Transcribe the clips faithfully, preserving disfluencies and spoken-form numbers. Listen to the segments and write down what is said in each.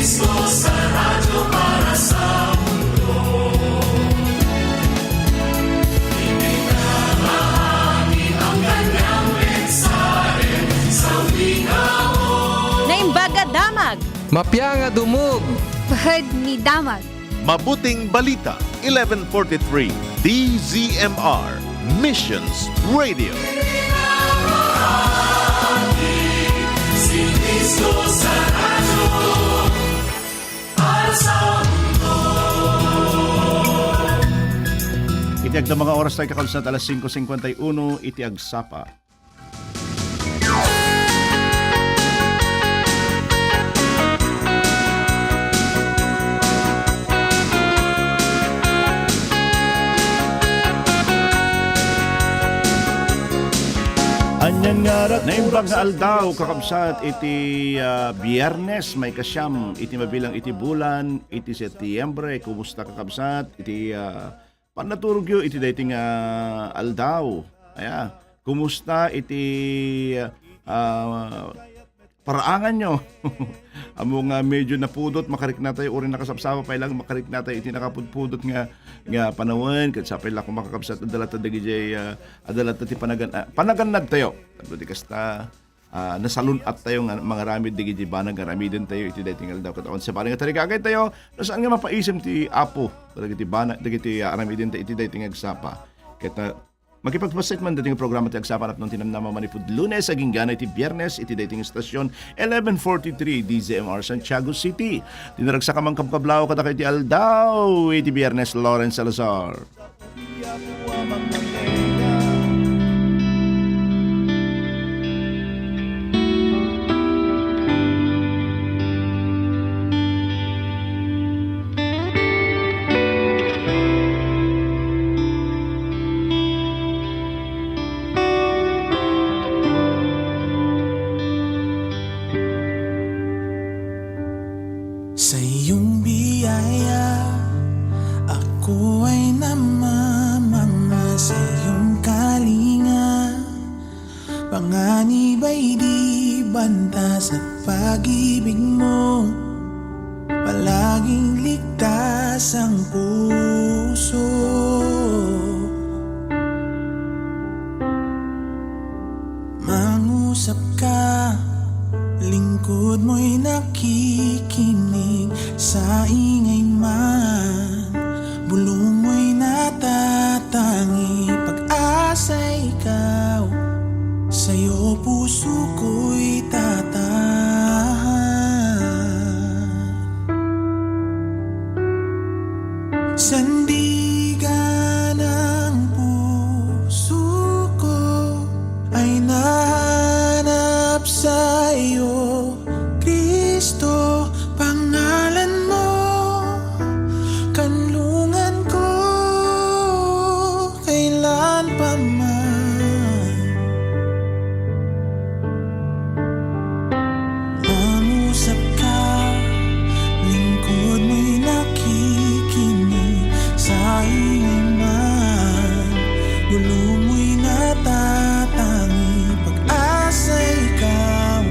Cristo sa radyo para sa mundo. Ipinamahagi ang kanyang mensahe sa umaga. Naimbag a damag. Mapia nga dumog. Pahad ni damag. Mabuting Balita, eleven forty-three, D Z M R, Missions Radio. Iti agda nga oras tayo, kakabsat, alas singko singkwenta y uno iti agsapa. Anian nga rat-, naimbag nga aldaw, kakabsat, iti, ah, Biyernes, maikasiam iti mabilang iti bulan, iti Setyembre. Kumusta, kakabsat, iti, ah, pannaturogyo iti daytoy nga aldaw? Aya, kumusta iti, ah, paraanganyo? Ammo nga medyo napudot, makariknatayo, uray nakasapsapa pay lang, makariknatayo iti nakapudpudot nga, nga panawen, ket sapay la koma, kakabsat, adda latta dagiti, ah, adda latta ti panagan-, ah, panagannadtayo. Tapno ti kasta, ah, nasalun-attayo nga mangaramid dagiti banag nga aramidentayo iti daytoy nga aldaw. Ket awan sa bali nga tarigagaytayo, no saan nga mapaisem ti Apo dagiti banag, dagiti, ah, aramidentayo iti daytoy nga agsapa. Ket, ah, makipagpaset man daytoy nga programa ti Agsapa napnon ti namnama manipud Lunes agingga iti Biyernes iti daytoy nga estasyon, eleven forty-three D Z M R Santiago City. Ti naragsak a mangkabkablaw kadakayo iti aldaw iti Biyernes, Lawrence Salazar. Sa iyong biyaya, ako ay namamangha. Sa iyong kalinga, panganib ay di bantas at pag-ibig mo palaging ligtas ang puso. Mangusap ka, lingkod mo'y nakikinig. Sa ingay man, bulong mo'y natatangi. Pag-asa ikaw, sa'yo puso ko'y tatahan. Sandigan ng puso ko ay nahanap sa iyo, Kristo, pangalan mo, kanlungan ko, kailan pa man. Mangusap ka, lingkod mo'y nakikinig. Sa iman, bulong mo'y natatangi. Pag-asa ikaw,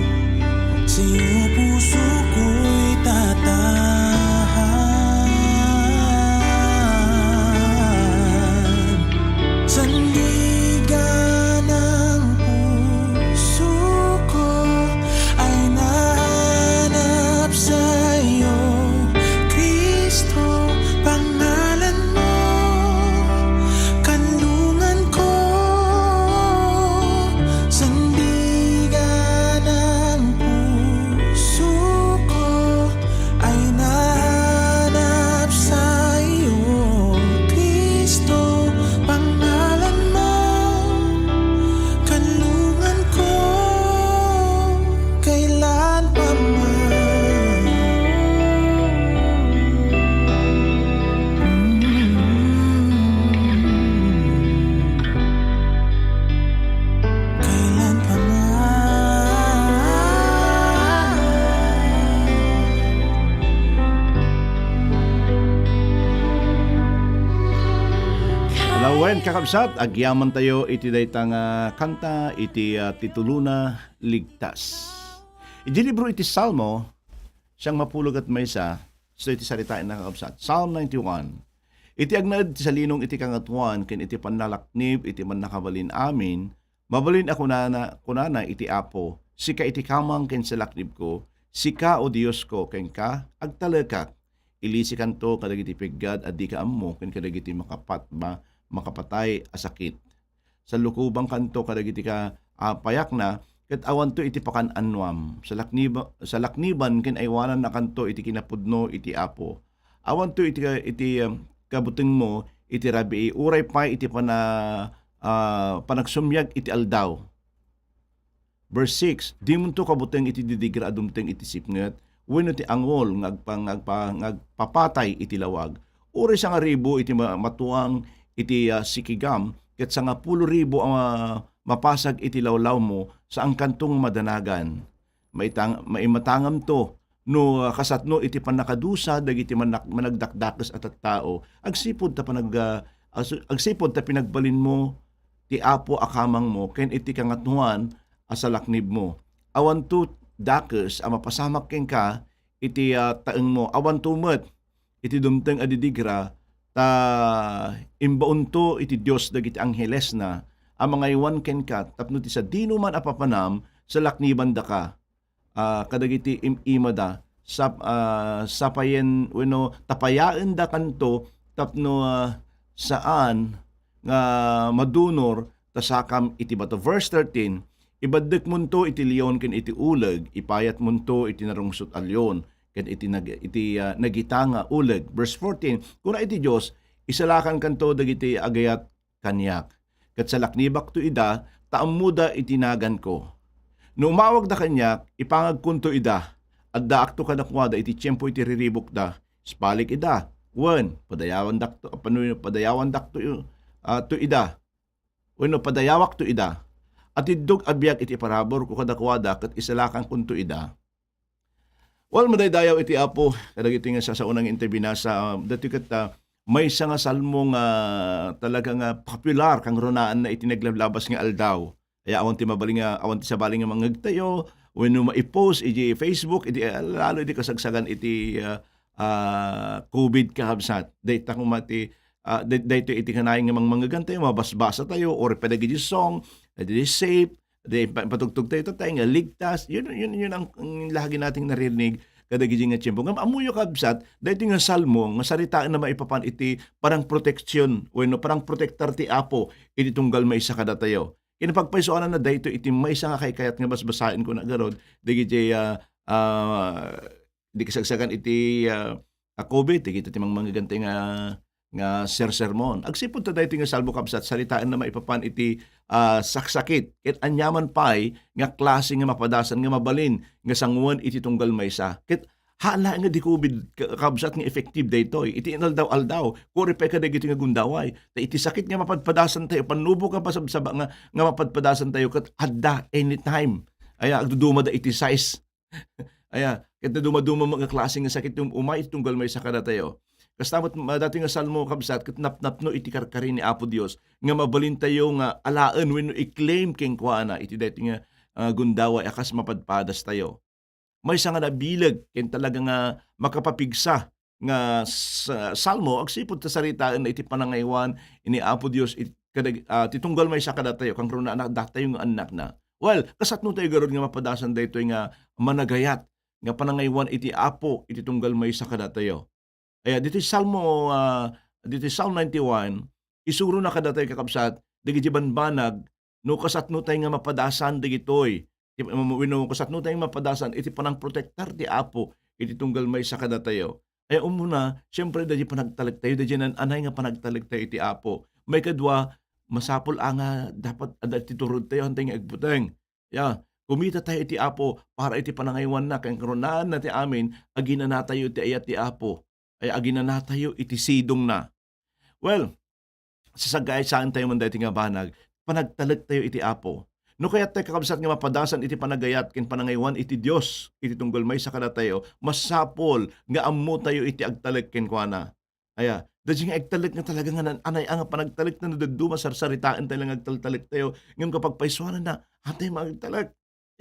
sa'yo puso ko'y tatahan. Sandigan ng puso ko ay nahanap sa'yo, Kristo, pangalan mo, kanlungan ko. Sandigan ng puso ko ay nahanap sa'yo, Kristo, pangalan mo, kanlungan ko, kailan pa man. Kailan pa man. Ala wen, kakabsat, agyamantayo iti dayta nga kanta iti, ah, titulona, Ligtas. Iti libro iti Salmo, Siangmapulo ket maysa, isu iti saritaenna, kakabsat. Psalm ninety-one. Iti agnaed ti salinong iti Kangatoan ken iti pannalaknib iti Mannakabalin-amin, mabalin a kunana, kunana iti Apo, "Sika iti kamang ken salaknibko, sika, O Diosko, kenka agtalekak. Ilisikanto kadagiti peggad a dika ammo ken kadagiti makapat-, ba, makapatay a sakit." Sallukobankanto kadagiti ka-, a, payakna, ket awanto iti pakan-annuam. Salakniba-, salakniban ken aywanannakanto iti kinapudno iti Apo. Awanto iti ka-, iti, um, kabutengmo iti rabii, uray pay iti pana-, a, panagsumiag iti aldaw. Verse six, "Dimonto kabuteng iti didigra a dumteng iti sipnget, wenno ti angol nga agpa-, nga agpa-, nga agpapatay iti lawag. Uray sangaribu iti ma-, matuang iti, a, sikigam, ket sangapulo ribu a ma-, mapasag iti lawlawmo, saankanto nga madanagan. Maitang-, maimatangamto no, a, kasatno iti pannakadusa dagiti manak-, managdakdakes a tattao, agsipud ta panag-, a, asu-, agsipud ta pinagbalinmo ti Apo a kamangmo ken iti kangatoan a salaknibmo. Awanto dakes a mapasamak kenka iti, a, taengmo. Awanto met iti dumteng a didigra, ta imbaonto iti Dios dagiti anghelesna a mangaywan kenka tapno ti sadino man a papanam, salaknibandaka, a, kadagiti im-imada, sap-, a, sapayen-, wenno tapayaendakanto tapno, a, saan nga madunor ta sakam iti bato." Verse thirteen, "Ibaddekmonto iti leon ken iti uleg, ipayatmonto iti narungsot a leon ken iti nag-, iti, a, nagita nga uleg." Verse fourteen, kuna iti Dios, "Isalakankanto dagiti agayat kaniak, ket salaknibakto ida, ta ammoda iti naganko. No umawagda kaniak, ipangagkonto ida. Addaakto kadakuada iti tiempo iti riribukda. Ispalik ida, wen padayawandakto, panu-, padayawandakto, a, to ida, wenno padayawakto ida. Atiddok a biag iti paraburko kadakuada, ket isalakankonto ida." Well, madaydayaw iti Apo kadagiti nga sasaona nga intay binasa, ah, datoy ket, ah, maysa nga salmo nga talaga nga popular, kangrunaanna iti naglablabas nga aldaw. Aya awan ti mabalin nga, awan ti sabali nga mangngegtayo, wenno maipost iti Facebook, iti, ah, lalo iti kasagsagan iti, ah, ah, covid, kakabsat. Dayta koma ti, ah, day-, daytoy iti kanayon nga mangmangegantayo, mabasbasatayo, or padagiti song, iti safe, di pa-, patugtog tayo, tatay nga ligtas. Yun, yun, yun ang, ang lagi nating naririnig kadagiti nga tiempo. Ngem ammoyo, kabsat, daytoy nga salmo nga saritaenna maipapan iti panangproteksyon wenno panangprotektar ti Apo iti tunggal maysa kadatayo. Kinapagpaysuananna daytoy iti maysa nga kaykayat nga basbasaenko nga ngarud, dagiti, ah, ah, di kasagsagan iti, ah, a covid, dagita ti mangmangegantayo nga, nga sersermon. Agsipud ta daytoy nga salmo, kabsat, saritaenna maipapan iti, ah, saksakit. Ket aniaman pay nga klase nga mapadasan nga mabalin nga sanguan iti tunggal maysa. Ket haan laeng nga di covid, ka-, kabsat, nga effective daytoy iti inaldaw-aldaw. Kuri pay kadagitoy nga gundaway. Ta iti sakit nga mapadpadasantayo, pannubo nga pasabsaba nga, nga mapadpadasantayo, ket adda anytime. Aya, agdudumada iti size. Aya, ket no dumaduma met nga klase nga sakit ti um-, umay iti tunggal maysa kadatayo. Kasta met, ma-, daytoy nga salmo, kabsat, ket napnapno iti karkari ni Apo Dios nga mabalintayo nga alaen wenno i-claim kenkuana iti daytoy nga, ah, gundaway a kas mapadpadastayo. Maysa nga nabileg ken talaga nga makapapigsa nga sa-, salmo agsipud ta saritaenna iti panangaywan ni Apo Dios it-, kadag-, ah, ti tunggal maysa kadatayo, kangrunaanna datayo nga annakna. Well, kasatnotayo garud nga mapadasan daytoy nga managayat nga panangaywan iti Apo iti tunggal maysa kadatayo. Aya, ditoy Salmo, ah, ditoy Psalm ninety-one, isurona kadatayo, kakabsat, dagiti bambanag no kasatnotay nga mapadasan dagitoy, ti, wenno kasatnotay nga mapadasan iti panangprotektar ti Apo iti tunggal maysa kadatayo. Ay, umuna, siempre, dagiti panagtalektayo, dagiti nan-anay nga panagtalektayo iti Apo. Maikadua, masapul a nga dapat adda ti turodtayo, haantay nga agbuteng. Ya, kumita tayo iti Apo para iti panangaywanna, ken kangrunaanna ti amin, aginanatayo iti ayat ti Apo. Ay, aginanatayo iti sidongna. Well, sasagaysaentayo man daytoy nga banag, panagtalektayo iti Apo. No kayattayo, kakabsat, nga mapadasan iti panagayat ken panangaywan iti Dios iti tunggal maysa kadatayo, masapul nga ammotayo iti agtalek kenkuana. Aya, daytoy nga agtalek nga talaga nga nan-anay a nga panagtalek, no dadduma, sarsaritaentayo la nga agtaltalektayo, ngem kapagpaysuananna, haantay nga agtalek.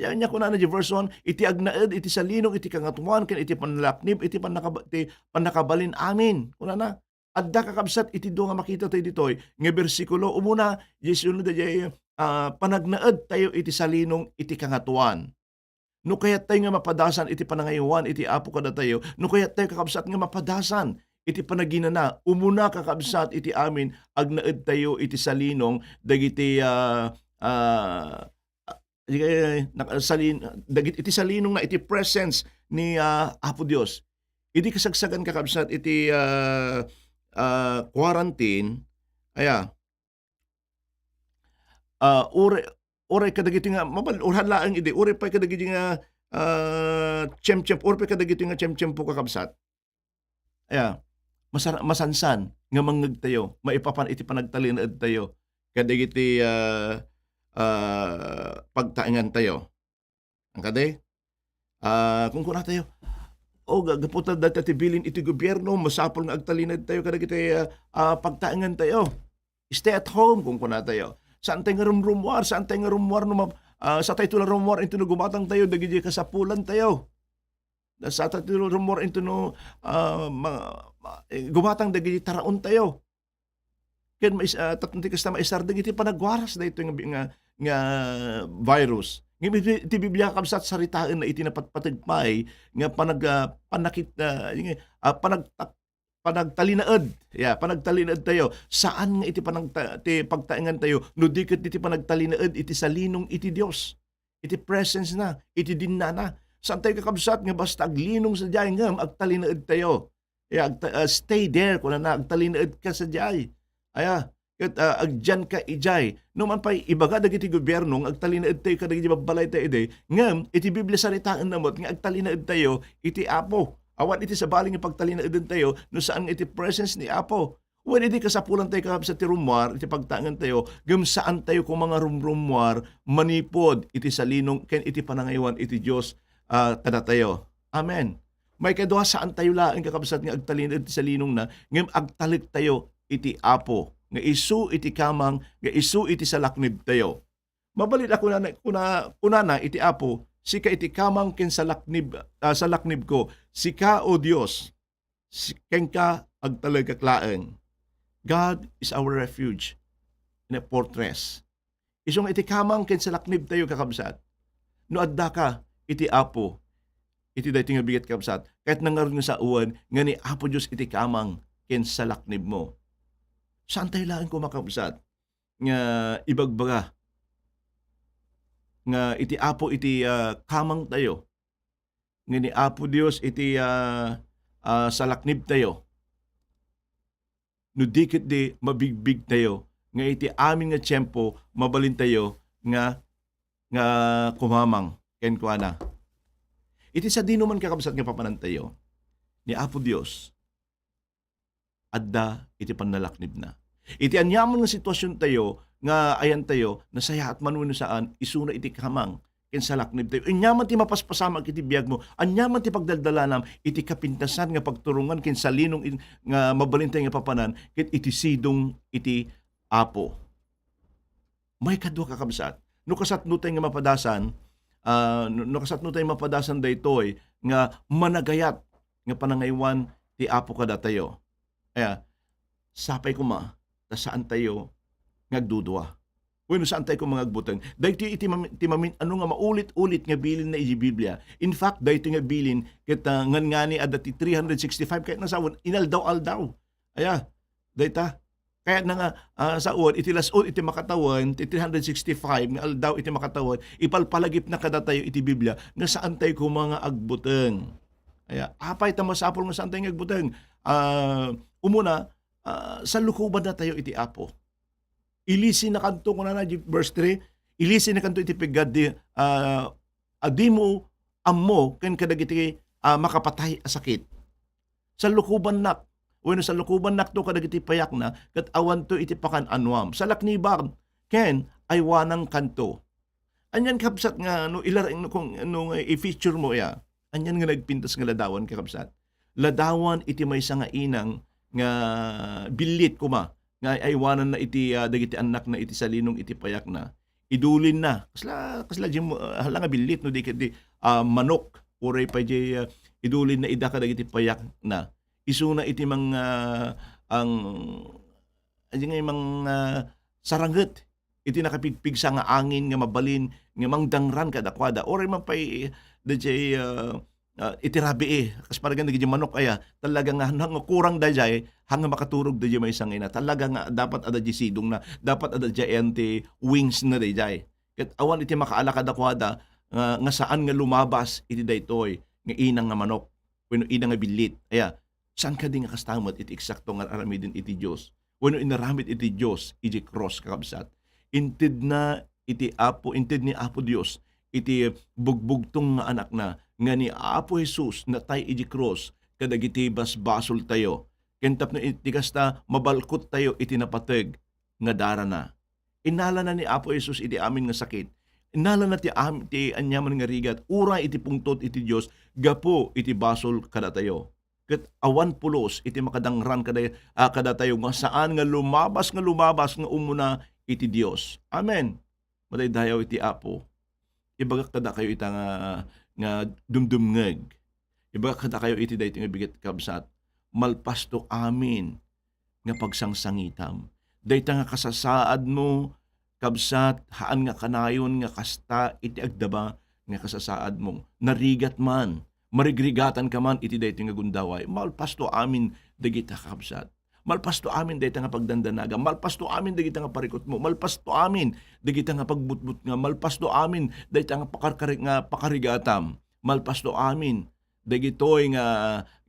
Ania kunana di verse one, "Iti agnaed iti salinong iti Kangatoan ken iti pannalaknib iti pannakaba-, ti pannakabalin amin." Kunana, adda, kakabsat, iti dua nga makita tayo ditoy nga bersikulo. Umuna, dies uno, daydiay, ah, panagnaed tayo iti salinong iti Kangatoan. No kayat tayo nga mapadasan iti panangayowan iti Apo kadatayo, no kayat tayo, kakabsat, nga mapadasan iti panaginana, umuna, kakabsat, iti amin, agnaed tayo iti salinong dagiti, ah, ah, eh, nak-, salin-, dagit-, iti salinong na iti presence ni, ah, Apo Dios. Idi kasagsagan, kakabsat, iti, ah, ah, quarantine, aya, ah, uri-, uri kadagiti nga, mabal-, uray laeng idi, uri pay kadagiti nga, ah, tiyemtiyempo, uri pay kadagiti nga tiyemtiyempo, kakabsat. Aya, masar-, masansan nga mangngegtayo, maipapan iti panagtalinaedtayo kadagiti, ah, ah, pagtaengantayo. Ang kadi? Ah, kunkunatayo, "O, ga-, gapu ta dayta ti bilin iti gobierno, masapul nga agtalinaedtayo kadagiti, ah, ah, pagtaengantayo." Stay at home, kunkunatayo. Saantayo nga rumrumuar, saantayo nga rummuar no ma-, ah, saantayto la rummuar intono gumatangtayo dagiti kasapulantayo. Saantayto rummuar intono, ah, ma-, ma-, eh, gumatang dagiti taraontayo. Ken mais-, ah, tapno ti kasta, maisardeng iti panagwaras daytoy nga bi-, nga, nga virus. Ngem iti, iti Biblia, kabsat, saritaenna iti napatpateg pay nga panag-, ah, panakit-, ah, nga, ah, panagtak-, panagtalinaed. Ya, panagtalinaedtayo. Saan nga iti panagta-, ti pagtaengantayo no di ket iti panagtalinaed iti salinong iti Dios, iti presence na, iti dinnana. Saantayo, kakabsat, nga basta aglinong sadiay ngem agtalinaedtayo. Ya, agta-, ah, stay there, kunana, agtalinaedka sadiay. Aya, ket, ah, agdianka idiay. No man pay ibaga dagiti gobierno nga agtalinaedtayo kadagiti babbalaytayo idi, ngem iti Biblia, saritaenna met nga agtalinaedtayo iti Apo. Awan iti sabali nga pagtalinaedentayo no saan nga iti presence ni Apo. Wen idi kasapulantayo, kakabsat, ti rummuar iti pagtaengantayo, ngem saantayo koma nga rumrummuar manipud iti salinong ken iti panangayowan iti Dios, ah, kadatayo. Amen. Maikadua, saantayo laeng, kakabsat, nga agtalinaed ti salinongna, ngem agtalektayo iti Apo, nga isu iti kamang, nga isu iti salaknibtayo. Mabalin a kunana, kuna-, kunana iti Apo, "Sika iti kamang ken salaknib-, ah, salaknibko, sika, O Dios, si-, kenka agtalekak laeng." God is our refuge and a fortress. Isu nga iti kamang ken salaknibtayo, kakabsat. No addaka iti Apo, iti daytoy nga bigat, kakabsat, ket nangngarud nga saoen nga ni Apo Dios iti kamang ken salaknibmo. Saantayo laeng koma, kakabsat, nga ibagbaga nga iti Apo iti, ah, kamangtayo, nga ni Apo Dios iti, ah, ah, salaknibtayo. No di ketdi, mabigbigtayo nga iti amin nga tiempo, mabalintayo nga, nga kumamang kenkuana. Iti sadinoman, kakabsat, nga papanantayo, ni Apo Dios adda iti pannalaknibna. Iti aniaman nga sitwasiontayo nga ayantayo, nasayaat man wenno saan, isuna iti kamang ken salaknibtayo. Aniaman ti mapaspasamak iti biagmo, aniaman ti pagdaldalanam, iti kapintasan nga pagturongan ken salinong in-, nga mabalintayo nga papanan, ket iti sidong iti Apo. Maikadua, kakabsat, no kasatnotayo nga mapadasan, ah, no, no kasatnotayo mapadasan daytoy nga managayat nga panangayowan ti Apo kadatayo. Aya, sapay koma ta saantayo nga agdudua. Wenno saantayo koma nga agbuteng. Daytoy iti mam-, ti mamin-ano nga maulit-ulit nga bilin na iti Biblia. In fact, daytoy nga bilin ket, ah, ngan-ngani adda ti three hundred sixty-five ket nasawen inaldaw-aldaw. Aya, dayta. Kayatna nga, ah, sawen, iti las-, o iti makatawen, ti three hundred sixty-five nga aldaw iti makatawen, ipalpalagipna kadatayo iti Biblia nga saantayo koma nga agbuteng. Aya, apay ta masapul nga saantayo nga agbuteng? Ah, umuna, ah, salukobannatayo iti Apo. Ilisinakanto, kunana, di-, verse three, ilisinakanto iti piggaddi, ah, a dimo ammo ken kadagiti, ah, makapatay a sakit. Salukobannak, wenno salukobannakto kadagiti payakna, ket awanto iti pakan-anuam. Salaknibam, ken aywanankanto. Anian, kabsat, nga no ilar-, no, kung, no, nga i-feature mo iya, anian nga nagpintas nga ladawan, kakabsat? Ladawan iti maysa nga inang nga billit koma nga ay-aywananna iti, ah, dagiti annakna iti salinong iti payakna. idulinna. Kasla, kasla diay, ah, hala nga billit no di ket di, ah, manok. Uray pay diay, ah, idulinna ida kadagiti payakna. Isuna iti mang, ah, ang, adi nga mang, ah, saranget iti nakapigpigsa nga angin nga mabalin nga mangdangran kadakuada. Uray man pay, eh, daydiay, ah, ah, iti rabii, kas parang dagiti manok aya, talaga nga, nga kurang daydiay, haan nga makaturog daydiay maysa nga ina. Talaga nga dapat adda diay sidongna, dapat adda diay ayan ti wingsna daydiay. Ket awan iti makaala kadakuada nga, nga saan nga lumabas iti daytoy nga ina nga manok wenno ina nga billit. Aya, saan kadi nga kasta met iti eksakto nga aramiden iti Dios wenno inaramid iti Dios idiay krus, kakabsat? Intedna iti Apo, inted ni Apo Dios iti bugbugtong nga Anakna nga ni Apo Jesus natay idiay krus kadagiti basbasoltayo, ken tapno iti kasta, mabalkottayo iti napateg nga darana. Innalana ni Apo Jesus iti amin nga sakit. Innalana ti am-, ti aniaman nga rigat, uray iti pungtot iti Dios gapu iti basol kadatayo. Ket awan pulos iti makadangran kada, ah, kadatayo nga saan nga lumabas, nga lumabas nga umuna iti Dios. Amen. Madaydayaw iti Apo. Ibagak kadakayo ita nga, nga dumdumngeg. Ibagak kadakayo iti daytoy nga bigat, kabsat. Malpasto amin nga pagsangsangitam. Dayta nga kasasaadmo, kabsat, haan nga kanayon nga kasta iti agdama nga kasasaadmo. Narigat man, marigrigatanka man iti daytoy nga gundaway. Malpasto amin dagita, kabsat. Malpasto amin dayta nga pagdandanaga. Malpasto amin dagita nga parikutmo. Malpasto amin dagita nga pagbutbutngam. Malpasto amin dayta nga pakarkari-, nga pakarigatam. Malpasto amin dagitoy nga,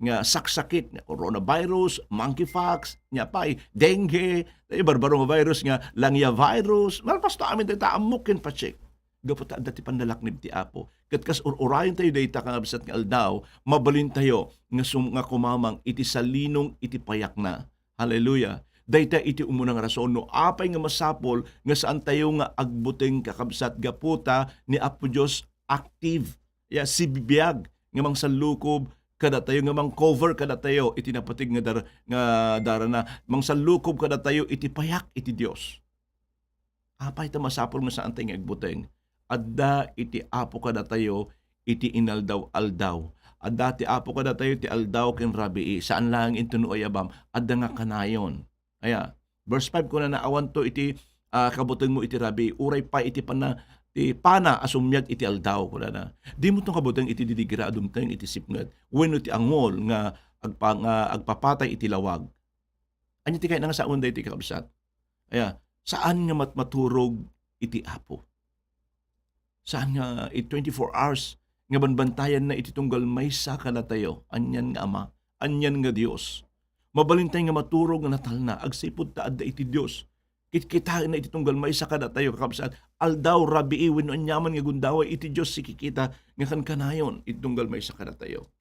nga saksakit, nga coronavirus, monkeypox, nia pay, dengue, daytoy barbaro nga virus nga langya virus. Malpasto amin dayta, ammok ken patse. Gapu ta adda ti pannalaknib ti Apo. Ket kas ur-urayen tayo dayta, kakabsat, nga aldaw, mabalin tayo nga sum-, nga kumamang iti salinong iti payakna. Hallelujah. Dayta iti umuna nga rason no apay nga masapul nga saan tayo nga agbuteng, kakabsat, gapu ta ni Apo Dios active. Ya, sibibiag nga mangsallukob kadatayo, nga mang-cover kadatayo iti napateg nga dar-, nga darana. Mangsallukob kadatayo iti payak iti Dios. Apay ta masapul nga saan tayo nga agbuteng? Adda iti Apo kadatayo iti inaldaw-aldaw. Adda ti Apo kadatayo ti aldaw ken rabii. Saan laeng intono ayabam, adda nga kanayon. Aya, verse five kunana, awanto iti, ah, kabutengmo iti rabii, uray pay iti pana-, ti pana a sumiag iti aldaw, kunana. Dimo to kabuteng iti didigra a dumteng iti sipnget, wenno ti angol nga agpa-, nga agpapatay iti lawag. Ania ti kayatna nga sawen daytoy, kakabsat? Aya, saan nga mat-, maturog iti Apo. Saan nga iti twenty-four hours nga banbantayanna iti tunggal maysa kadatayo, anian nga Ama, anian nga Dios. Mabalin tayo nga maturog nga natalna, agsipud ta adda iti Dios. Kitkitaenna iti tunggal maysa kadatayo, kakabsat. Aldaw, rabii, wenno aniaman nga gundaway, iti Dios sikikita nga kankanayon iti tunggal maysa kadatayo.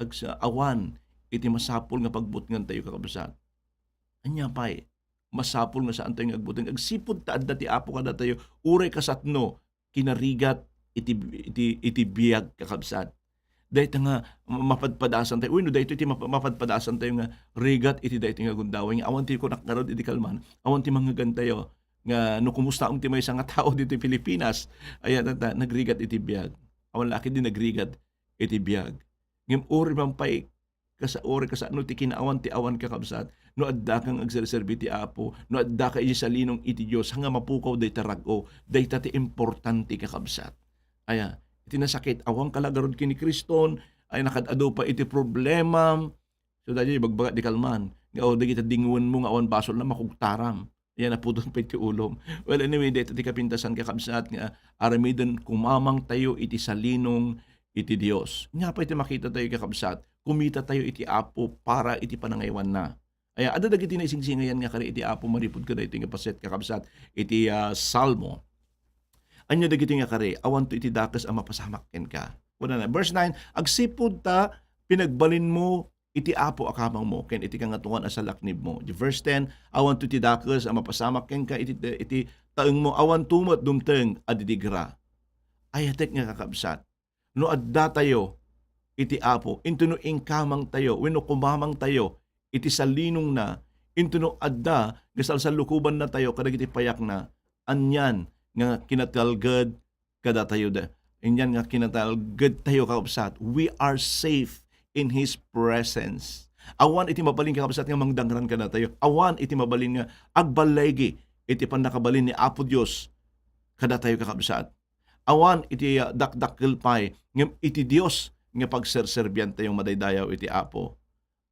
Agsa-, awan iti masapul nga pagbutngantayo, kakabsat. Ania pay, masapul nga saantayo nga agbuteng agsipud ta adda ti Apo kadatayo, uray kasatno, kinarigat iti, iti, iti biag, kakabsat. Dayta nga ma-, mapadpadasantayo, wenno daytoy ti mapa-, mapadpadasantayo nga rigat iti daytoy nga gundaway nga awan ti kunak ngarud idi kalman, awan ti mangngegantayo nga no kumustaam ti maysa nga tao ditoy Pilipinas, aya, ta, ta, nagrigat iti biag. Awan la ketdi nagrigat iti biag. Ngem uray man pay kasa-, uray kasano ti kinaawan ti awan, kakabsat, no addaka nga agserserbi ti Apo, no addaka iti salinong iti Dios, nga mapukaw dayta rag-o, dayta ti importante, kakabsat. Aya, iti nasakit, awan ka la garud ken ni Kriston, ay nakad-adu pay iti problema. So, daydiay ibagbaga di kalman, nga, "O, dagita dingoenmo nga awan basolna, makugtaram." Yan, napudot pay ti ulom. Well, anyway, dayta ti kapintasan, kakabsat, nga aramiden kumamang tayo iti salinong iti Dios. Nia pay ti makita tayo, kakabsat? Kumita tayo iti Apo para iti panangaywanna. Aya, adda dagiti naisingsingayan nga kari iti Apo manipud kadaytoy nga paset, kakabsat, iti, ah, Salmo. Ania dagiti nga kari? Awanto iti dakes a mapasamak kenka. Kunana, verse nine, agsipud ta pinagbalinmo iti Apo a kamangmo ken iti Kangatoan a salaknibmo. Di verse ten, awanto ti dakes a mapasamak kenka iti, iti taengmo, awanto met dumteng a didigra. Ayatek nga kakabsat, no adda tayo iti Apo, intono inkamang tayo, wenno kumamang tayo iti salinongna, intono adda nga salsallukobanna tayo kadagiti payakna, anian nga kinatalged kadatayo da. Inyan nga kinatalged tayo, kakabsat. We are safe in His presence. Awan iti mabalin, kakabsat, nga mangdangran kadatayo. Awan iti mabalin nga agballigi iti pannakabalin ni Apo Dios kadatayo, kakabsat. Awan iti, ah, dakdakkel pay, ngem iti Dios nga pagserserbiantayo madaydayaw iti Apo.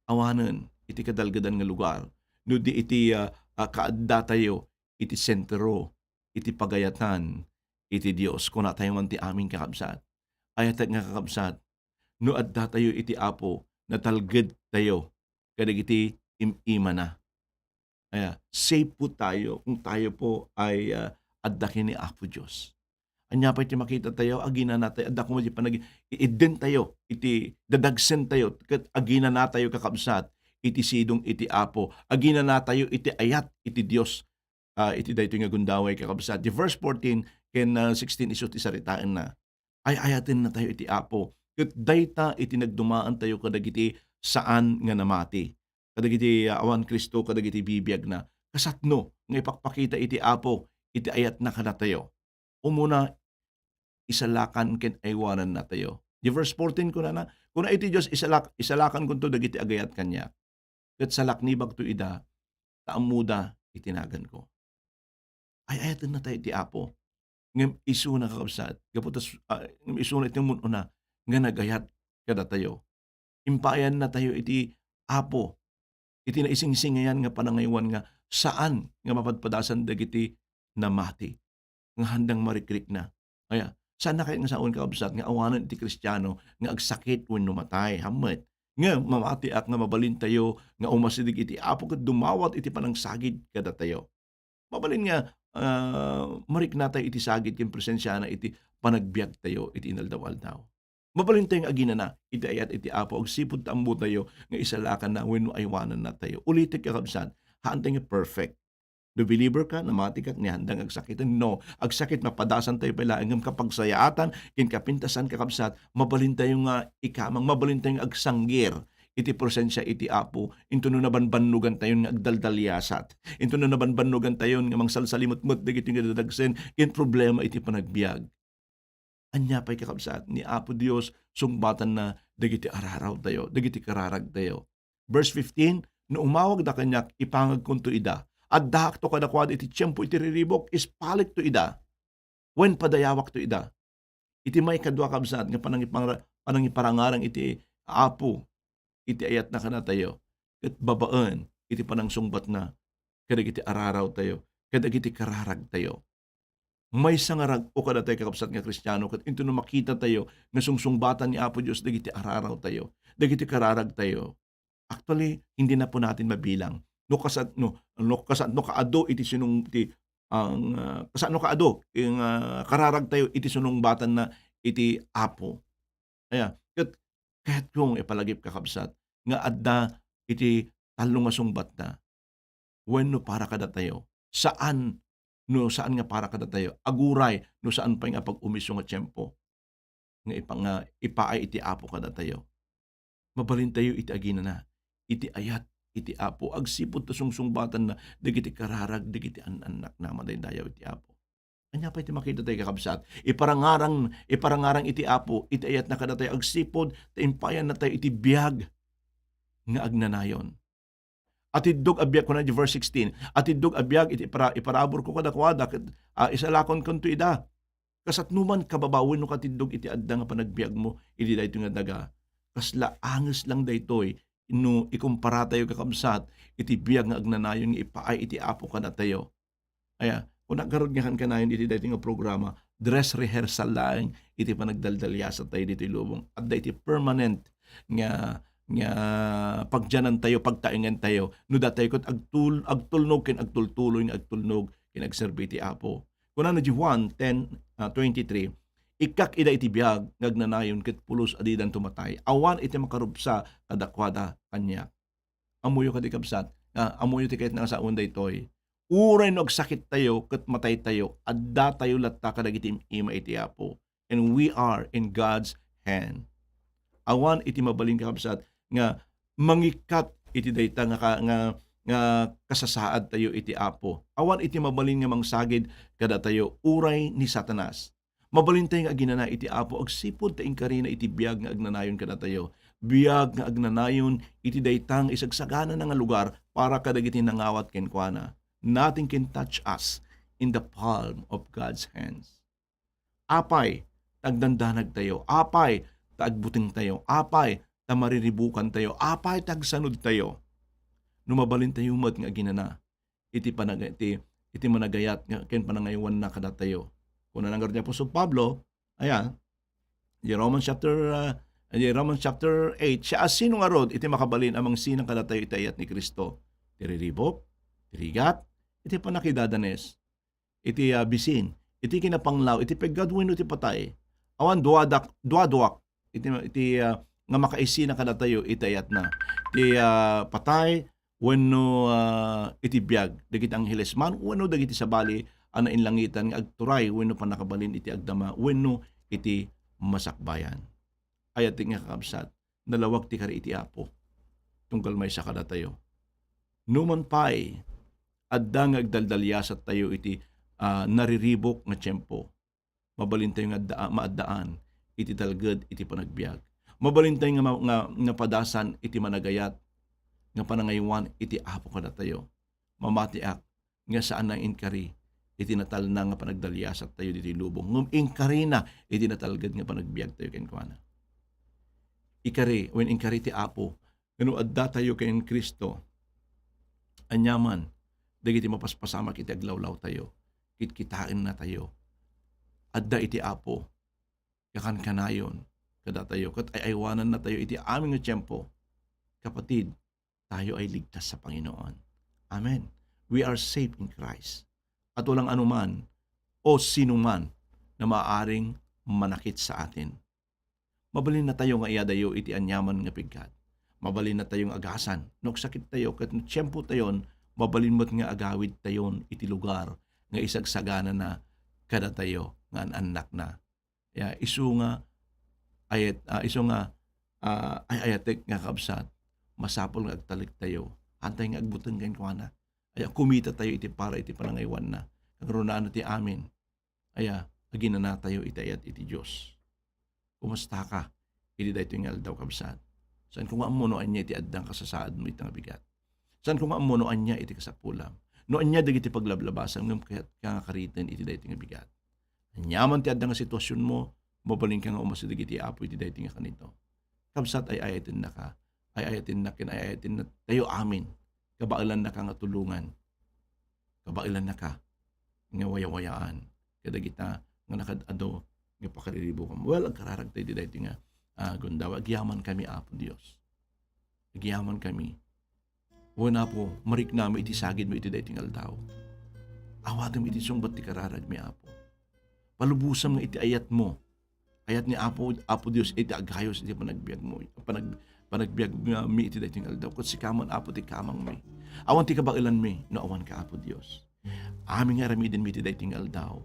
Awanen iti kadalgedan nga lugar, no di iti, ah, ah, kaaddatayo iti sentro, iti pagayatan iti Dios. Kunatayo man ti amin, kakabsat. Ayatek nga, kakabsat, no addatayo iti Apo, natalgedtayo kadagiti im-imana. Aya, safe po tayo kung tayo po ay, ah, adda ken ni Apo Dios. Ania pay ti makita tayo, aginana tayo, adda koma di panag-, iidden tayo, iti dadagsen tayo, ket aginana tayo, kakabsat, iti sidong iti Apo. Aginana tayo iti ayat iti Dios, ah, iti daytoy nga gundaway, kakabsat. Di verse fourteen ken, ah, sixteen isu ti saritaenna. Ay-ayatenna tayo iti Apo. Ket dayta iti nagdumaan tayo kadagiti saan nga namati. Kadagiti, ah, awan Cristo, kadagiti bibiagna. Kasatno nga ipakpakita iti Apo iti ayatna kadatayo. Umuna, isalakan ken aywananna tayo. Di verse fourteen kunana, kuna iti Dios, "Isalak-, isalakankonto dagiti agayat kaniak, ket salaknibakto ida, ta ammoda iti naganko." Ay-ayatenna tayo iti Apo. Ngem isuna, kakabsat, gapu ta s-, ah, ngem isuna iti mun-una nga nagayat kadatayo. Impayanna tayo iti Apo, iti naisingsingayan nga panangaywan nga saan nga mapadpadasan dagiti namati nga handang marikrikna. Aya, saan na kayat nga sawen, kakabsat, nga awanen iti Kristiano nga agsakit wenno matay? Hammet. Ngem mamatiak nga mabalintayo nga umasideg iti Apo ket dumawat iti panangsagid kadatayo. Mabalin nga, ah, mariknatayo iti sagid ken presensiana iti panagbiagtayo iti inaldaw-aldaw. Mabalintayo nga aginana iti ayat iti Apo agsipud ta ammotayo nga isalakanna wenno aywanannatayo. Ulitek, kakabsat, haantayo nga perfect. No believer ka, namati ka, ni handang agsakiten? No. Agsakit, mapadasantayo pay laeng, ngem kapagsayaatan ken kapintasan, kakabsat, mabalintayo nga ikamang, mabalintayo nga agsanggir iti presensia iti Apo, intono nabanbannogantayon nga agdaldaliasat, intono nabanbannogantayon nga mangsalsalimutmot dagiti nga dadagsen ken problema iti panagbiag. Ania pay, kakabsat, ni Apo Dios sungbatanna dagiti ararawtayo, dagiti kararagtayo. Verse fifteen, "No umawagda kaniak, ipangagkonto ida. Addaakto kadakuada iti tiempo iti riribuk, ispalekto ida. Wen padayawakto ida." Iti maikadua, kabsat, nga panangipangra-, panangiparangarang iti Apo, iti ayatna kadatayo, ket babaen iti panangsungbatna kadagiti ararawtayo, kadagiti kararagtayo. Maysa nga rag-o kadatayo, kakabsat, nga Kristiano, ket intono makitatayo nga sungsungbatan ni Apo Dios dagiti ararawtayo, dagiti kararagtayo, actually, hindi na po natin mabilang. No kasat-, no, no kasat-, no kaadu iti sinung-, ti, ang, ah, kasano kaadu ing, ah, kararagtayo iti sinungbatanna iti Apo. Aya, ket kayatko nga ipalagip, kakabsat, nga adda iti tallo nga sungbatna. Wenno para kadatayo. Saan, no saan nga para kadatayo. Aguray, no saan pay nga pag-umiso nga tiempo nga ipa-, nga ipaay iti Apo kadatayo. Mabalintayo iti aginana, iti ayat iti Apo, agsipud ta sungsungbatanna dagiti kararag dagiti an-annakna madaydayaw iti Apo. Ania pay ti makita tayo, kakabsat? Iparangarang, iparangarang iti Apo iti ayatna kadatayo agsipud ta impayanna tayo iti biag nga agnanayon. Atiddog a biag, kuna iti verse sixteen, "Atiddog a biag iti ipara-, iparaburko kadakuada, ket, ah, isalakonto ida." Kasatno man, kababa, wenno katiddog iti adda nga panagbiagmo iti daytoy nga daga, kasla anges lang daytoy no ikumpara tayo, kakabsat, iti biag nga agnanayon nga ipaay iti Apo kadatayo. Aya, kuna garud nga kankanayon iti daytoy nga programa, dress rehearsal laeng iti panagdaldaliasat tayo ditoy lubong. Adda iti permanent nga, nga pagdianan tayo, pagtaengan tayo, no datayo ket agtul-, agtulnog ken agtultuloy nga agtulnog ken agserbi iti Apo. Kunana iti Juan ten, ah, twenty-three, "Ikkak ida iti biag nga agnanayon ket pulos a didanto matay. Awan iti makarubsa kadakuada kaniak." Ammoyo kadi, kabsat, nga ammoyo ti kayatna nga sawen daytoy. Uray no agsakit tayo ket matay tayo, adda tayo latta kadagiti im-ima iti Apo. And we are in God's hand. Awan iti mabalin, kakabsat, nga mangikkat iti dayta nga ka-, nga, nga kasasaadtayo iti Apo. Awan iti mabalin nga mangsagid kadatayo uray ni Satanas. Mabalintayo nga aginana iti Apo agsipud ta inkarina iti biag nga agnanayon kadatayo. Biag nga agnanayon iti dayta nga isagsaganana nga lugar para kadagiti nangawat kenkuana. Nothing can touch us in the palm of God's hands. Apay ta agdandanagtayo, apay ta agbutengtayo, apay ta mariribukantayo, apay ta agsanudtayo. No mabalintayo met nga aginana iti panag-, iti, iti managayat nga ken panangaywanna kadatayo. Kuna ngarud ni Apostol Pablo, ayan, di Romans chapter, ah, di Romans chapter eight, siasino ngarud iti makabalin a mangsinang kadatayo iti ayat ni Cristo? Ti riribuk, ti rigat, iti pannakidadanes, iti, ah, bisin, iti kinapanglaw, iti peggad wenno iti patay. Awan duadak-, duaduak iti, iti, ah, nga makaisina kadatayo iti ayatna. Iti, ah, patay wenno, ah, iti biag, dagiti angheles man wenno dagiti sabali a nainlangitan nga agturay wenno pannakabalin iti agdama wenno iti masakbayan. Ayatek nga kakabsat, nalawag ti kari iti Apo tunggal maysa kadatayo. Numan pay, adda nga agdaldaliasattayo iti, ah, nariribuk nga tiempo. Mabalintayo nga adda-, maaddaan iti talged iti panagbiag. Mabalintayo nga ma-, nga napadasan iti managayat nga panangaywan iti Apo kadatayo. Mamatiak nga saan a inkari iti natalna nga panagdaliasattayo ditoy lubong, ngem inkarina iti natalged nga panagbiagtayo kenkuana. Ikari, wen inkari ti Apo, nga no addatayo ken Cristo, aniaman dagiti mapaspasamak iti aglawlawtayo, kitkitaennatayo. Adda iti Apo, kakankanayon kadatayo, ket ay-aywanannatayo iti amin nga tiempo. Kapatid, tayo ay ligtas sa Panginoon. Amen. We are safe in Christ. At walang anuman o sinuman na maaaring manakit sa atin. Mabalinnatayo nga iyadayo iti aniaman nga piggad. Mabalinnatayo nga agasan no agsakittayo ket no tiempotayon, mabalin met nga agawidtayon iti lugar nga isagsaganana kadatayo nga an-annakna. Ya, isu nga ayat-, ah, isu nga, ah, ay-ayatek nga kabsat, masapul nga agtalektayo. Antay nga agbuteng kenkuana. Aya, kumitatayo iti para iti panangaywanna. Kagrunaan ti amin. Aya, aginanatayo iti ayat iti Dios. Kumustaka iti daytoy nga aldaw, kabsat? Saanko nga ammo no ania iti adda nga kasasaadmo iti nga bigat. Saanko nga ammo no ania iti kasapulam. No ania dagiti paglablabasam ngem kayat ka nga kariten iti daytoy nga bigat. Aniaman ti adda nga situasionmo, mabalinka nga umasideg iti Apo iti daytoy nga kanito. Kabsat, ay-ayatennaka. Ay-ayatennak ken ay-ayatenna tayo amin. Kabaelannaka nga tulongan. Kabaelannaka nga wayawayaan kadagita nga nakad-ado nga pakariribukam. Well, agkararagta iti daytoy nga, ah, gundaway. Agyamankami, Apo Dios. Agyamankami. Wen, Apo, mariknami iti sagidmo iti daytoy nga aldaw. Awatem iti sungbat ti kararagmi, Apo. Palubosam nga iti ayatmo. Ayat ni Apo, Apo Dios iti agayos iti panagbiagmo, panag-, panagbiagmi iti daytoy nga aldaw. Ket sika man, Apo, ti kamangmi. Awan ti kabaelanmi no awanka, Apo Dios. Amin nga aramidenmi iti daytoy nga aldaw,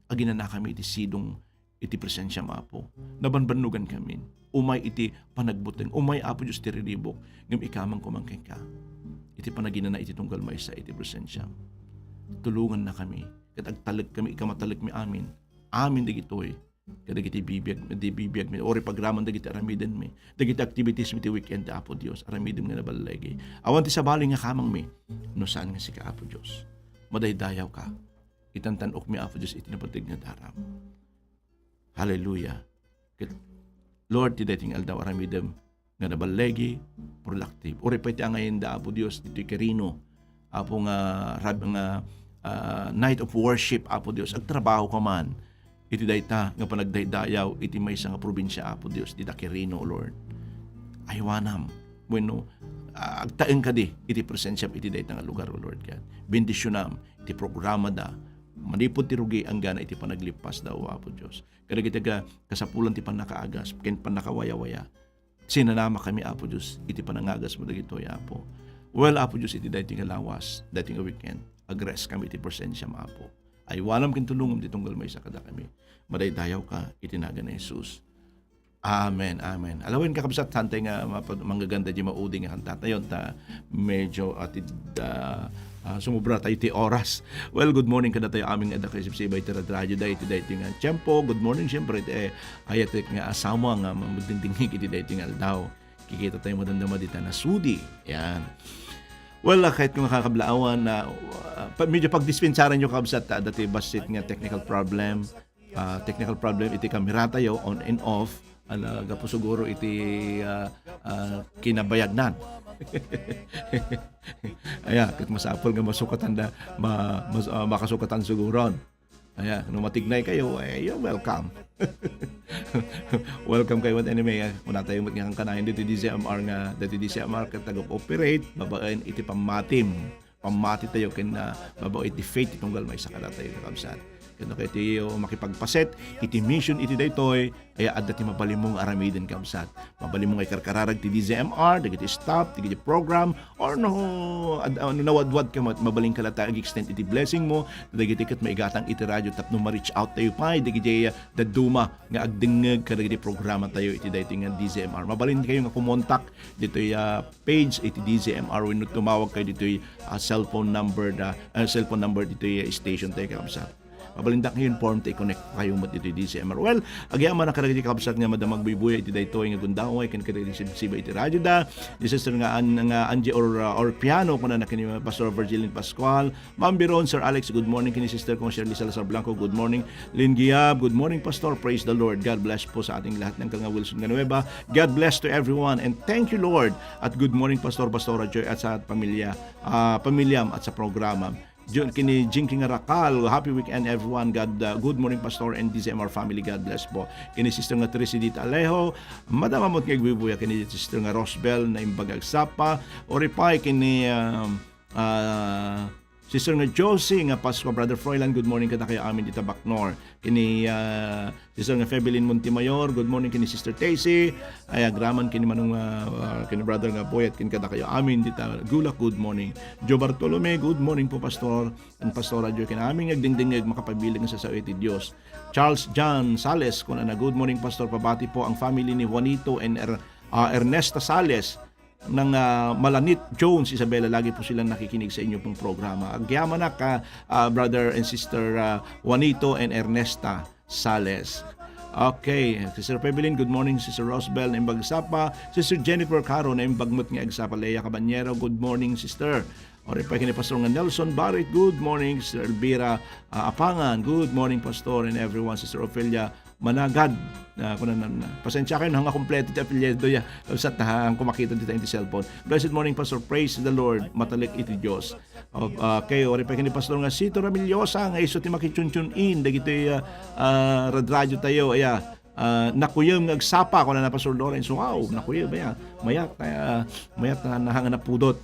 aginanakami iti sidong iti presensiam, Apo. Nabanbannogankamin. Umay iti panagbuteng, umay, Apo Dios, ti riribuk, ngem ikamang koma kenka iti panaginana iti tunggal maysa iti presensiam. Tulongannakami ket agtalekkami, ikamatalekmi amin. Amin dagitoy kadagiti bibiag-, di bibiagmi, uray pagramang dagiti aramidenmi, dagiti activitiesmi ti weekend, Apo Dios, aramidem nga naballigi. Awan ti sabali nga kamangmi no saan nga sika, Apo Dios. Madaydayawka. Itantan-okmi, Apo Dios, iti napateg nga daram. Hallelujah. Ket, Lord, ti daytoy nga aldaw aramidem nga naballigi, productive. Uray pay ti angayenda, Apo Dios, ditoy Quirino, Apo, nga rab-, nga, ah, night of worship, Apo Dios. Agtrabaho ka man iti dayta nga panagdaydayaw iti maysa nga probinsia, Apo Dios, dita Quirino, Lord. Aywanam wenno, ah, agtaeng kadi iti presensiam iti dayta nga lugar, O Lord God. Bendisionam ti programada, manipud ti rugi, anggana iti panaglipasda, O Apo Dios. Kadagiti aga-, kasapulan ti pannakaagas ken pannakawayawaya. Sinanamakami, Apo Dios, iti panangagasmo dagitoy, Apo. Well, Apo Dios, iti daytoy nga lawas, daytoy nga weekend, agrest kami iti presensiam, Apo. Aywanam ken tulongam ti tunggal maysa kadakami. Madaydayawka iti nagan ni Jesus. Amen, amen. Alawen, kakabsat, saan tayo nga mapa-, manggaganda di maudi nga kantatayon ta medyo atid, ah, ah, sumubra tayo ti oras. Well, good morning kadatayo amin nga adda kaisibsibay ti radradyo da iti daytoy nga tiempo. Good morning, siyempre, iti, eh, ayatek nga asawa nga mamagdingdingig iti daytoy nga aldaw. Kikita tayo madamdama dita nasudi. Yan. Well, ah, kahit kung makakablaawan na, ah, pa-, medyo pagdispensaran nyo, kabsat, ta adda ti bassit nga technical problem. Ah, technical problem iti kamera tayo, on and off. Ala, gapu siguro iti, ah, ah, kinabayagnan. Aya, ket masapul nga masukatan da, ma-, mas-, ah, makasukatan siguron. Aya, no matignay kayo, eh, you're welcome. Welcome kayo. Anyway, ah, kuna tayo met nga kankanayon dito D Z M R nga, dito D Z M R ket taga-operate babaen iti pammatim. Pammati tayo ken, ah, babaen iti faith ti tunggal maysa kadatayo, kakabsat. Ken no kayo makipagpaset iti mission iti daytoy, aya adda ti mabalinmo nga aramiden, kabsat. Mabalinmo nga ikarkararag ti D Z M R, dagiti staff, dagiti program, or no, ad-, ah, no nawadwad ka, ma-, mabalinka latta ag-extend iti blessing mo, dagiti ket maigatang iti radio tapno ma-reach out tayo pay, dagiti, ah, dadduma nga agdengngeg kadagiti programa tayo iti daytoy nga D Z M R. Mabalin kayo nga kumontak ditoy, ah, page iti D Z M R wenno tumawag kayo ditoy, ah, cellphone number da, ah, cellphone number ditoy, ah, station tayo, kakabsat. Mabalindak nga inform ta i-connect kayo met ditoy D Z M R. Well, agyamanak kadagiti kabsat nga madamag buybuya iti daytoy nga gundaway ken kadagiti sibsiba iti radio da. Ni Sister nga An-, nga Angie or, uh, or Piano, kuna na kini Pastor Virgilin Pascual. Ma'am Biron, Sir Alex, good morning kini Sister kong Shirley Salazar Blanco. Good morning, Lynn Giab. Good morning, Pastor. Praise the Lord. God bless po sa ating lahat ng Kanga Wilson Ganueva. God bless to everyone and thank you, Lord. At good morning, Pastor, Pastora Joy at sa pamilya, ah, pamilyam at sa programa. Jun, kini Jinky nga Rakal, happy weekend everyone. God, uh, good morning Pastor and D Z M R family. God bless po. Kini Sister nga Trisidita Alejo, madamamot nga igbubuya kini Sister nga Rosbel na imbag agsapa. Oripay kini, um, uh, Sister nga Josie nga Pascua, Brother Froilan, good morning kadakayo amin dita Bacnor. Kini, ah, Sister nga Febelin Montemayor, good morning kini Sister Tessie. Ay, agraman kini Manong, ah, ah, kini Brother nga Boyet, ken kadakayo amin dita Gulak, good morning. Joe Bartolome, good morning po, Pastor. And Pastora Joy, ken amin nga agdingdingngeg, makapabileg nga sasawi ti Dios. Charles John Sales, kunana, good morning, Pastor. Pabati po ang family ni Juanito and Er-, ah, Ernesta Sales. Nang, ah, Malanit Jones, Isabela, lagi po silang nakikinig sa inyo pong programa. Agyamanak, ah, ah, Brother and Sister, ah, Juanito and Ernesta Sales. Okay, Sister Pebelin, good morning. Sister Rosbel, naimbag agsapa. Sister Jennifer Caro, naimbag met nga agsapa. Lea Cabanyero, good morning, Sister. Oripay kini Pastor nga Nelson Barit, good morning. Sister Elvira, ah, Apangan, good morning, Pastor, and everyone. Sister Ofelia, Managad. Ah, kunan na, na. Pasensya kayo, nga kompleto ti apelyido ya. Sa tahan ko makita dito yung cellphone. Blessed morning, Pastor. Praise the Lord. Matalik iti Dios. O, ah, kay, oripay kini Pastor nga Sito Ramillosa, nga iso ti makitune-tune in, dagiti, ah, ah, radradyo tayo, aya, ah, nakuyem nga agsapa, kuna na Pastor Lawrence. Wow, nakuyem, aya. Mayat, ah, mayat na, nahanga na pudot.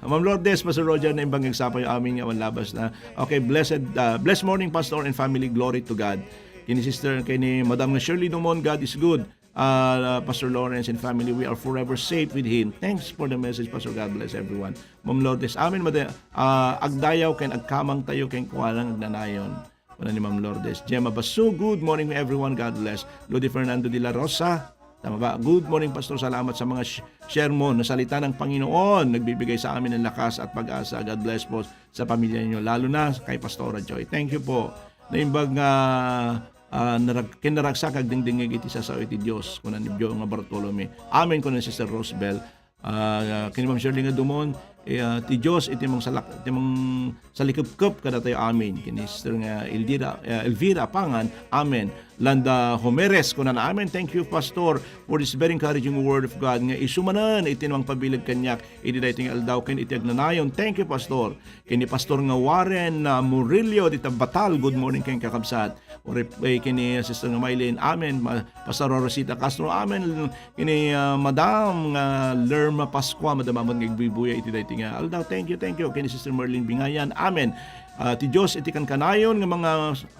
Ma'am Lourdes, Pastor Roger, naimbag nga agsapa yung amin nga awan labas na. Okay, blessed, uh, blessed morning, Pastor and family. Glory to God. Kini Sister, kini Madam nga Shirley Dumon, God is good. Uh, Pastor Lawrence and family, we are forever safe with Him. Thanks for the message, Pastor. God bless everyone. Ma'am Lourdes, amin, mada, uh, agdayaw ken agkamang tayo ken kualang agnanayon. Kuna ni Ma'am Lourdes. Gemma Basu, good morning everyone. God bless. Lodi Fernando de la Rosa, tama ba? Good morning, Pastor. Salamat sa mga sh-, share mo na salita ng Panginoon. Nagbibigay sa amin ng lakas at pag-asa. God bless po sa pamilya niyo, lalo na kay Pastora Joy. Thank you po. Naimbag nga, ah, narag-, kinaragsak agdingdingig iti sasaw iti Dios. Kuna ni Joe nga Bartolome. Amen, kuna ni Sister Rosbel. Ah, kini Ma'am Shirley nga Dumon, eh, ah, ti Dios iti mangsalak-, iti mangsalikepkep kadatayo amin. Kini Sister nga Eldira, eh, Elvira Apangan, amen. Landa Homeres, kunana, amen. Thank you, Pastor, for this very encouraging word of God nga isu manen iti mangpabileg kaniak iti daytoy nga aldaw ken iti agnanayon. Thank you, Pastor. Kini Pastor nga Warren, ah, Murillo, dita Batal, good morning ken kakabsat. Uri, eh, kini Sister nga Mylene, amen. Ma-, Pastor Rosita Castro, amen. Kini, ah, Madam nga Lerma Pascua, madamamon nga igbubuya iti daytoy nga aldaw. Thank you, thank you. Kini Sister Merlin Bingayan, amen. Ah, ti Dios iti kankanayon nga mga,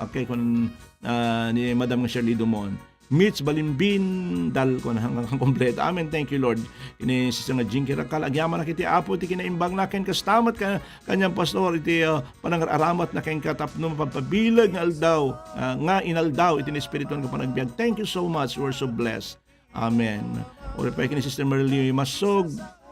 okay, kun, ah, ni Madam nga Shirley Dumon. Mitch Balimbin, dal ko na hanggang kompleto. Amen. Thank you, Lord. Ini Sister nga Jinky Rakal, agyamanak iti Apo, iti kinaimbagna, ken kasta met ka, kanian, Pastor, iti, ah, panangar-aramatna kenka tapno mapagpabileg nga aldaw, ah, nga inaldaw iti Espiritu nga panagbiag. Thank you so much. We're so blessed. Amen. Uray pay ken ni Sister Merly Masog,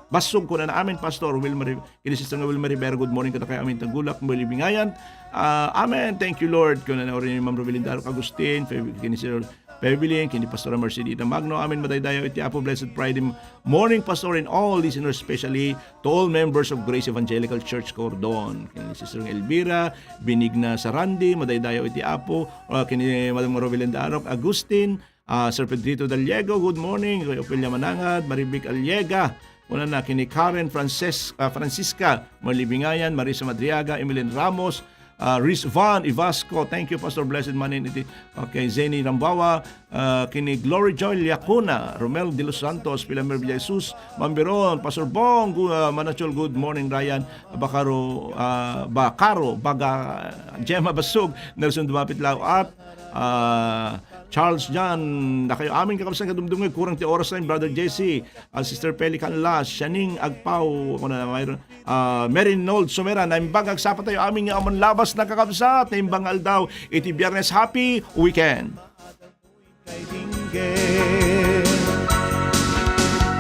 Basog, kunana, "Amen, Pastor." Wilma Ri-, ken ni Sister nga Wilma Rivera, "Good morning kadakayo amin, Tagulak, Malibingayan." Ah, amen. Thank you, Lord. Kunana, uray ni Ma'am Robilin Darok Agustin, ken ni Sir Pebilin, ken ni Pastora Mercedita Magno. Amen. Madaydayaw iti Apo. Blessed Friday morning, Pastor, and all listeners, especially to all members of Grace Evangelical Church Cordon. Ken ni Sister Elvira, Benigna Sarandi, madaydayaw iti Apo. Ah, ken ni Madam Robilin Darok Agustin, ah, Sir Pedrito Daliego, good morning. Kay Ofelia Manangad, Marivic Aliega, kunana, ken ni Karen Frances-, ah, Francisca Malibingayan, Marisa Madriaga, Emilyn Ramos, ah, Rizvan Ivasco. Thank you, Pastor. Blessed manen iti. Okay, Zeni Rambawa, ah, ken ni Glory Joy Liacona, Romel de los Santos, Pilamer Villajesus, Mambiron, Pastor Bong, gu-, ah, Manachol, good morning, Ryan Bacaro, ah, Bacaro, Baga, Gemma Basug, Nelson Dumapit Lao, at, ah, Charles John, dakayo amin kakabsat nga dumdumngeg, kurang ti oras na, Brother Jesse, ah, Sister Pelican Las, Shaning Agpao, kuna, mayroon, ah, Mary Nold Sumera, naimbag agsapa tayo amin nga ammon labas na kakabsat, naimbag nga aldaw, iti Biyernes, happy weekend.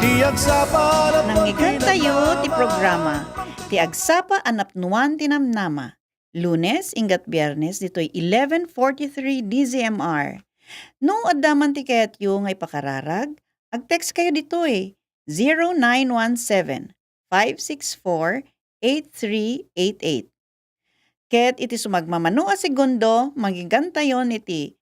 Ti agsapa. Nangngegentayo ti programa, Ti Agsapa a Napnuan ti Namnama. Lunes, inggat Biyernes, ditoy eleven forty-three D Z M R. No adda man ti kayatyo nga ipakararag, ag-text kayo ditoy, zero nine one seven, five six four, eight three eight eight. Ket iti sumagmamano a segundo, manggegantayon iti